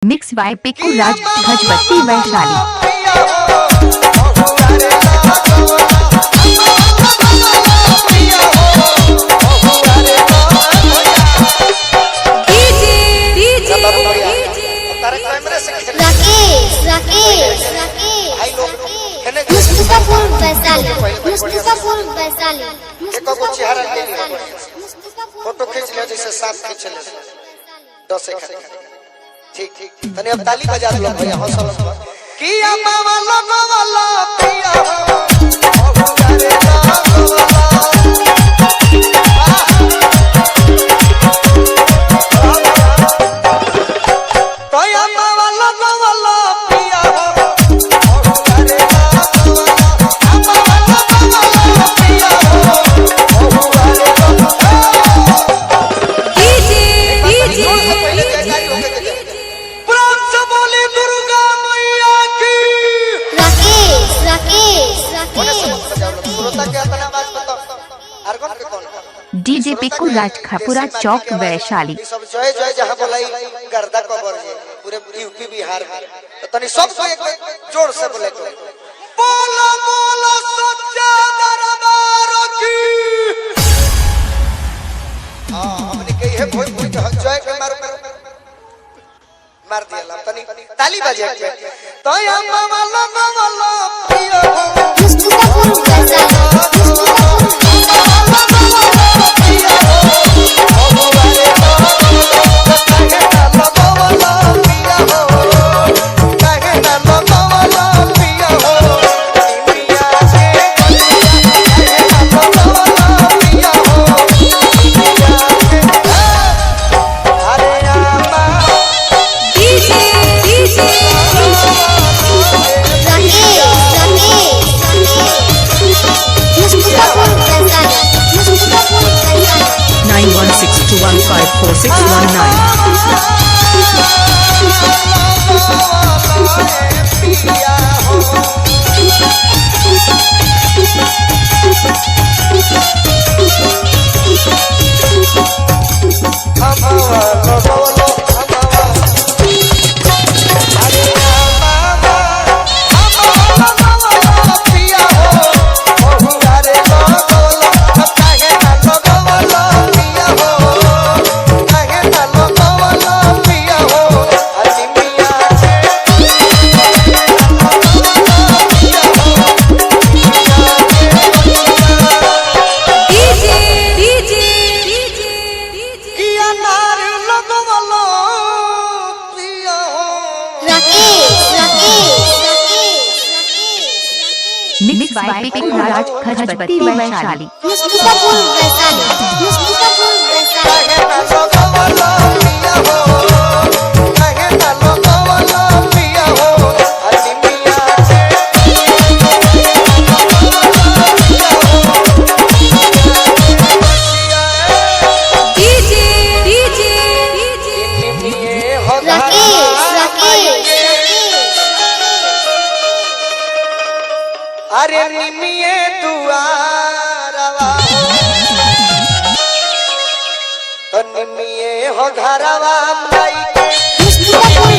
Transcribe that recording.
Mix by Piku Raj Gajpati Vaishali. पिया हो महुआ रे लगवला पिया हो महुआ रे लगवला। डीजे डीजे बाबू भैया, तारे कैमरे से खेल राकेश राकेश भाई लोग राकेश हेने मुस्तफापुर वैशाली, मुस्तफापुर वैशाली, एक गो चेहरा ले लियो। मुस्तफापुर फोटो खींच लियो जैसे साफ खींच ले 10 एक ठीक ठीक। तनी अब ताली बजा दो भैया हौसला किया मामा लगवला पिया हो महुआ रे लगवला। तया मामा लगवला पिया हो महुआ रे लगवला। मामा लगवला पिया हो महुआ रे लगवला। डीजे डीजे जोर से पहले जयकारी होके के जाए। प्रेम से बोली दुर्गा मैया की। राकेश राकेश कोने से राकेश मत बजाओ लोग, श्रोता के अपना आवाज बताओ। आर्गन के कौन? डीजे पिकू राज खपुरा चौक वैशाली। ई सब जय जय जहां बोलाई गर्दा कबर जे पूरे यूपी बिहार में। तो तनी सब को एक जोर से बोले तो बोलो बोलो सच्चा दरबार की। हां हमने कही है भोजपुरी के जय के मार मार दिया तनी ताली बजे के तो या मामा लगवला पिया हो मुस्तफापुर वैशाली, मुस्तफापुर पिया हो महुआ रे काहे ना लगवला पिया हो काहे ना लगवला पिया हो पिया के काहे ना लगवला पिया हो पिया के। अरे रामा डीजे डीजे राकेश राकेश मुस्तफापुर वैशाली, मुस्तफापुर वैशाली। 9162154619. पिया हो अमावा लगवलो अमावा अरे अमावा अमावा लगवलो पिया हो महुआ रे लगवलो काहे ना लगवलो पिया हो काहे ना लगवलो पिया हो अरे मिया के डीजे डीजे डीजे किया नार लगवलो पिया हो Rakesh Rakesh Rakesh mix by Piku Raj Gajpati Vaishali. Mustafapur Vaishali, Mustafapur Vaishali. काहे ना लगवलो पिया हो काहे ना लगवलो पिया हो अरे मिया के डीजे डीजे ये हो राकेश राकेश अरे निमिये दुआरवा तो निमिये हो घरवा माई के मुस्तफापुर